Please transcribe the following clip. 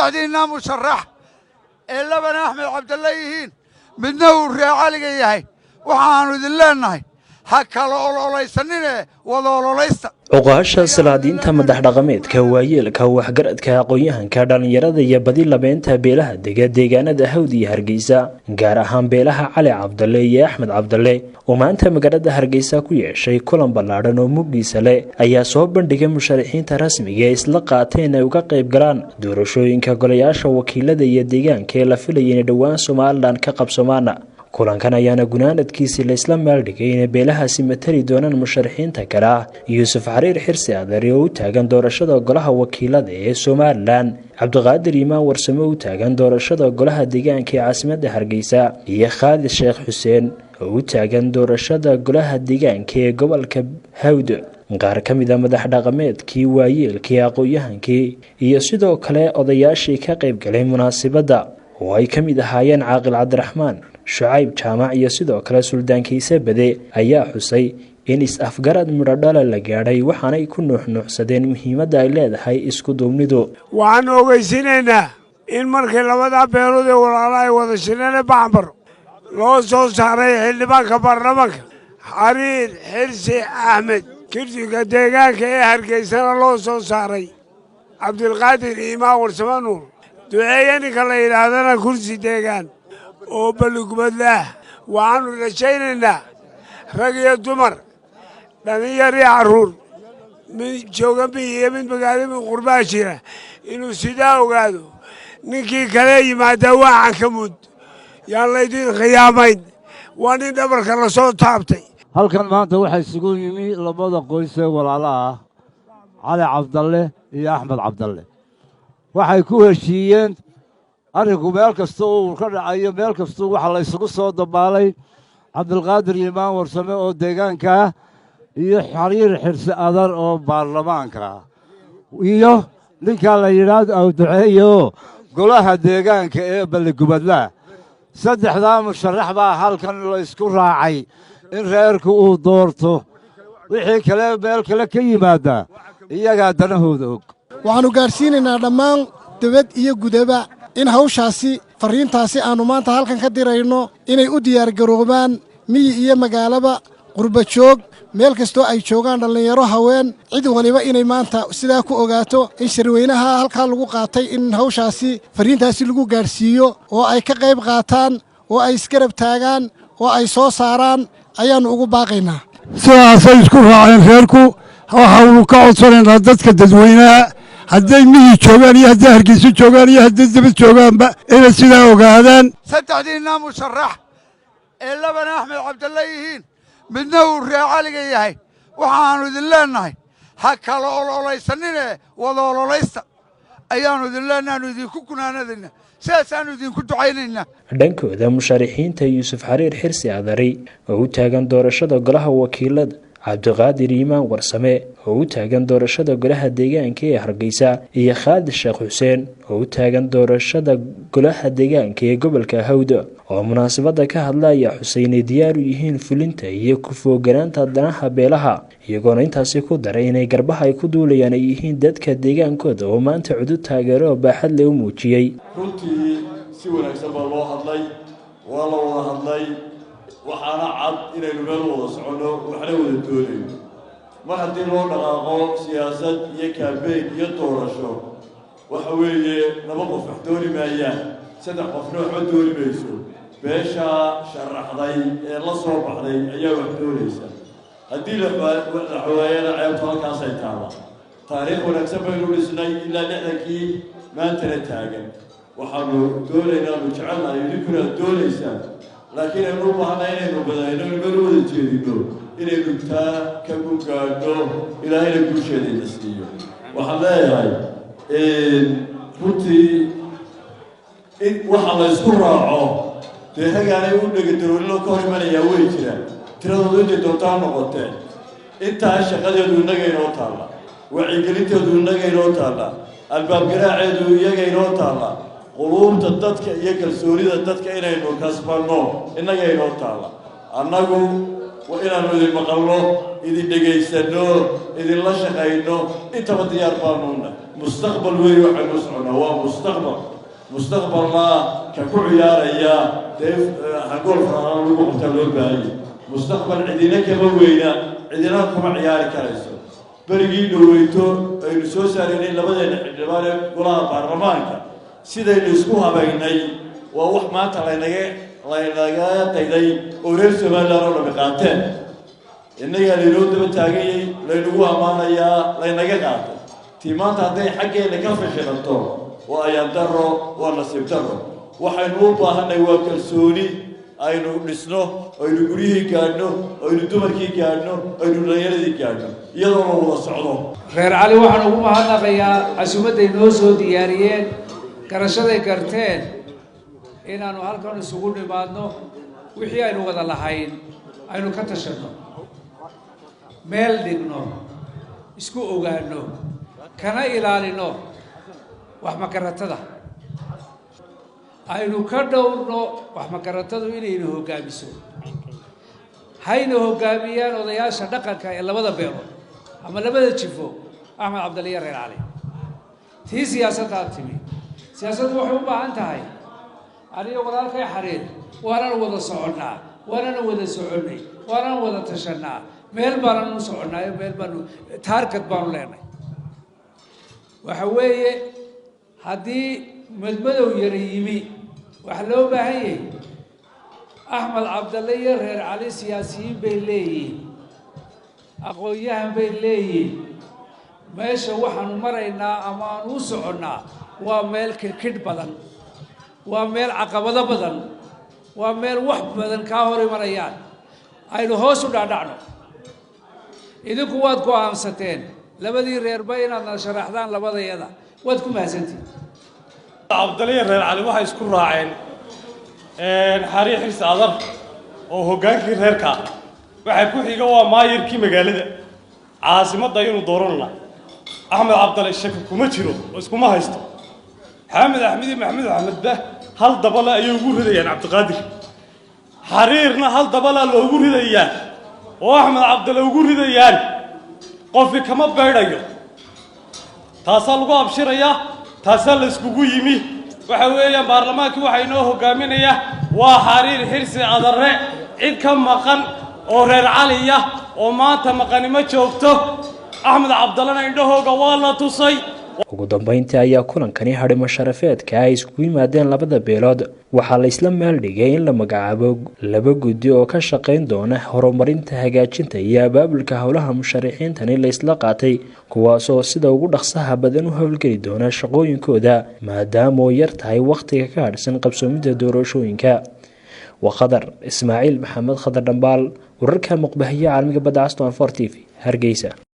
Saddexdiinna musharax ee labana Axmed Cabdalle yihiin, midna uu Ree Caliga yahay, waxaannu idin leennahay ha kala ololaysanine, wada ololaysta. Cuqaasha, salaadiinta, madax dhaqameedka, waayeelka, waxgaradka, aqoon-yahanka, dhallinyarada iyo badi labeynta beelaha dega deegaanada Hawd iyo Hargeysa, gaar ahaan beelaha Cali Cabdalle iyo Axmed Cabdalle, oo maanta magaalada Hargeysa ku yeeshay kulan ballaadhan oo muggiisa leh, ayaa soo bandhigay musharaxiinta rasmiga ee isla qaateen ay uga qayb galaan doorashooyinka golayaasha wakiilada iyo deegaanka ee la filaya inay dhowaan Somaliland ka qabsomaan. Kulankan ayaana gunaanadkiisii laysla meeldhigay inay beelahaasi matali doonaan musharaxiinta kale ah Yuusuf Xariir Xirsi Adari oo u taagan doorashada golaha wakiilada ee Somaliland, Cabdiqaadir Iimaan Warsame u taagan doorashada golaha deegaanka ee caasimadda Hargeysa, iyo Khaalid Sheekh Xuseen oo u taagan doorashada golaha deegaanka ee gobolka Hawd. Qaar ka mid a madax dhaqameedkii, waayeelkii, aqoon-yahankii iyo sidoo kale odayaashii ka qayb galay munaasibadda, oo ay ka mid ahaayeen Caaqil Cabdiraxmaan Shucayb Jaamac iyo sidoo kale Suldaan Kiise Bade, ayaa xusay in is-afgarad midhodhala la gaadhay, waxaanay ku nuuxnuuxsadeen muhiimadda ay leedahay isku duubnidu. Waxaannu ogeysiinaynaa in markii labadaa beelood ee walaala ay wada shireen Baxmar loo soo saaray xildhibaanka baarlamaanka Xariir Xirsi Axmed, kursiga deegaanka ee Hargeysana loo soo saaray Cabdilqaadir Iimaan Warsamo Nuur Duceeye, ninka la yidhaahdana kursi deegaan oo Balligubadlaah. Waxaannu rajaynaynaa rag iyo dumar, dhallinyar iyo carruur, mid jooga miyi iyo mid magaalo, mid qurbaa jira, inuu sidaa ogaado. Ninkii kale yimaadaa waa cankamud, yaan laydin khiyaamayn, waa nin dhabarka la soo taabtay. Halkan maanta waxaa isugu yimi labada qoys ee walaalaha ah, Cali Cabdalle iyo Axmed Cabdalle. Waxay ku heshiiyeen arrinku meel kasta uu ka dhacayo, meel kastuu waxaa la isugu soo dabaalay Cabdilqaadir Iimaan Warsame oo deegaanka ah iyo Xariir Xirsi Adar oo baarlamaanka ah iyo ninkaa la yidhaahdo Awduceeyo, golaha deegaanka ee Balligubadlaah. Saddexdaa musharax baa halkan la isku raacay in reerku uu doorto. Wixii kale meel kale ka yimaaddaa iyagaa danahooda og. Waxaannu gaadhsiinaynaa dhammaan debad iyo gudaba in hawshaasi, farriintaasi aannu maanta halkan ka dirayno, inay u diyaargaroobaan miyi iyo magaalaba, qurba joog, meel kastoo ay joogaan, dhallinyaro, haween, cid waliba inay maanta sidaa ku ogaato in shirweynaha halkaa lagu qaatay in hawshaasi, farriintaasi lagu gaadhsiiyo, oo ay ka qayb qaataan, oo ay isgarab taagaan, oo ay soo saaraan ayaannu ugu baaqaynaa. Sidaasay isku raaceen reerku. Waxaanu ka codsanaynaa dadka dadweynaha, hadday miyi joogaan iyo hadday Hargeyso joogaan iyo hadday debad joogaanba, inay sidaa ogaadaan. Saddexdiinna musharax ee labana Axmed Cabdalle yihiin, midna uu Ree Caliga yahay, waxaannu idin leennahay ha kala ololaysanine, wada ololaysta ayaannu idin leennahay, aanu idinku gunaanadaynaa, sidaasaannu idinku ducaynaynaa. Dhankooda, musharaxiinta Yuusuf Xariir Xirsi Adari oo u taagan doorashada golaha wakiilada, Cabdiqaadir Iimaan Warsame oo u taagan doorashada golaha deegaanka ee Hargeysa, iyo Khaalid Sheekh Xuseen oo u taagan doorashada golaha deegaanka ee gobolka Hawd, oo munaasabada ka hadla, ayaa xusay inay diyaar u yihiin fulinta iyo ku-fooganaanta danaha beelaha, iyagoona intaasi ku daray inay garbaha ay ku duulayaan ay yihiin dadka deegaankooda oo maanta cudud taageero oo baaxad leh u muujiyey. Runtii si wanaagsan baa loo hadlay, waa la wada hadlay, waxaana cad inaynu meel wada soconno, waxna wada doonayno. Mar haddii loo dhaqaaqo siyaasad iyo campaign iyo doorasho, waxa weeye laba qof wax dooni maayaan, saddex qofna waxba dooni mayso. Beeshaa sharaxday ee la soo baxday ayaa wax doonaysa. Haddii la waayana, ceebtu halkaasay taala. Taariikh wanaagsan baynu dhisnay ilaa 60-kii, maantana taagan. Waxaanu doonaynaa, anu jecelnahay, idinkuna aad doonaysaan, laakiin aynu u baahnay inaynu badayno, meel u wada jeedino, inaynu taa ka ku gaadho, Ilaahayna guusheedayna siiyo. Waxaan leeyahay runtii in waxa la ysku raaco, dee ragaanay u dhegadaroolinoo ka hor imanayaa way jiraan, tiradoodu intay doontaa noqotee. Intaa shaqadeedu innaga inoo taalla, wacyigelinteedu innaga inoo taalla, albaab garaaceedu iyaga inoo taalla, quluubta dadka iyo kalsoonida dadka inaynu kasbanno innaga inoo taalla. Annagu waa inaannu idin maqalno, idin dhegaysanno, idinla shaqayno, intaba diyaar baanuuna. Mustaqbal weeye waxaynu soconnaa, waa mustaqbal. Mustaqbalna ka ku ciyaaraya dee hangool faraana lagu qabtaa loo baahanya. Mustaqbal cidina kama weyna, cidina kuma ciyaari karayso. Berigii dhoweyto aynu soo saaraynay labadeena xildhibaan ee golaha baarlamaanka, sidaynu isku habaynay waa wax maanta laynaga dayday oo reer Somaliland oo dhami qaateen. Innagaa laynoo daba taaganyay, laynagu ammaanayaa, laynaga qaatay. Tii maanta hadday xaggeena ka fashilanto, waa ayaan daro, waa nasiib daro. Waxaynu u baahanay waa kalsooni aynu dhisno, aynu guryihii gaadhno, aynu dumarkii gaadhno, aynu dhallinyaradii gaadhno, iyadoo la wada socdo. Reer Cali waxaan ugu mahadnaqayaa casuumadday noo soo diyaariyeen, garashaday garteen inaannu halkan isugu nimaadno, wixii aynu wada lahayn aynu ka tashanno, meel dhigno, isku ogaano, kana ilaalino wax magaratada, aynu ka dhowrno wax magaratadu inayna hoggaamiso. Hayna hoggaamiyaan odayaasha dhaqanka ee labada beelood ama labada jifo, Axmed Cabdaliya, reer Cali. Tii siyaasaddaa timi, siyaasaddu waxay u baahan tahay aniga walaalkay Xariir waanaan wada soconnaa, waanana wada soconnay, waanaan wada tashannaa, meel baanan u soconnaayo, meel baanu target baanu leenahay. Waxa weeye, haddii madmadow yara yimi, waxaa loo baahan yahay Axmed Cabdalle iyo reer Cali siyaasiyiin bay leeyihiin, aqoon-yahan bay leeyihiin. Meesha waxaanu maraynaa ama aanu u soconnaa waa meel kirkidh badan, waa meel caqabado badan, waa meel wax badan kaa hor imanayaan. Aynu hoos u dhaadhacno. Idinku waad go'aansateen labadii reerba inaadna sharaxdaan labadayada, waad ku mahadsantihin. Cabdaliya reer Cali waxay isku raaceen Xariir Xirsi Adar oo hoggaankii reerka ah. Waxaa ku xiga waa maayirkii magaalada caasimadda ayaynu dooranana. Axmed Cabdale shaki kuma jiro oo iskuma haysto. Xamed Axmed iyo Maxamed Axmedba hal dabale ayay ugu ridayaan Cabdiqaadir. Xariirna hal dabalaa loogu ridayaa oo Axmed Cabdale ugu ridayaan, qofi kama beydhayo. Taasaa lagu abshirayaa, taasaa la iskugu yimi. Waxa weeyaan baarlamaankii waxaa inoo hogaaminaya waa Xariir Xirsi Adarre. Cid ka maqan oo reer Caliya oo maanta maqani ma joogto. Axmed Cabdallena indhahooga waa la tusay. Ugu dambeyntii ayaa kulankani hadhimo sharafeedka ay iskugu yimaadeen labada beelood waxaa la isla meel dhigay in la magacaabo laba guddi oo ka shaqeyn doona horumarinta, hagaajinta iyo abaabulka howlaha musharaxiintani la isla qaatay, kuwaasoo sida ugu dhaqsaha badan u howlgeli doona shaqooyinkooda, maadaama oo yar tahay wakhtiga ka hadhsan qabsoomidda doorashooyinka. Waa Khadar Ismaaciil Maxamed, Khadar Dhambaal, wararka muqbahiye caalamiga badda Caston 4 TV, Hargeysa.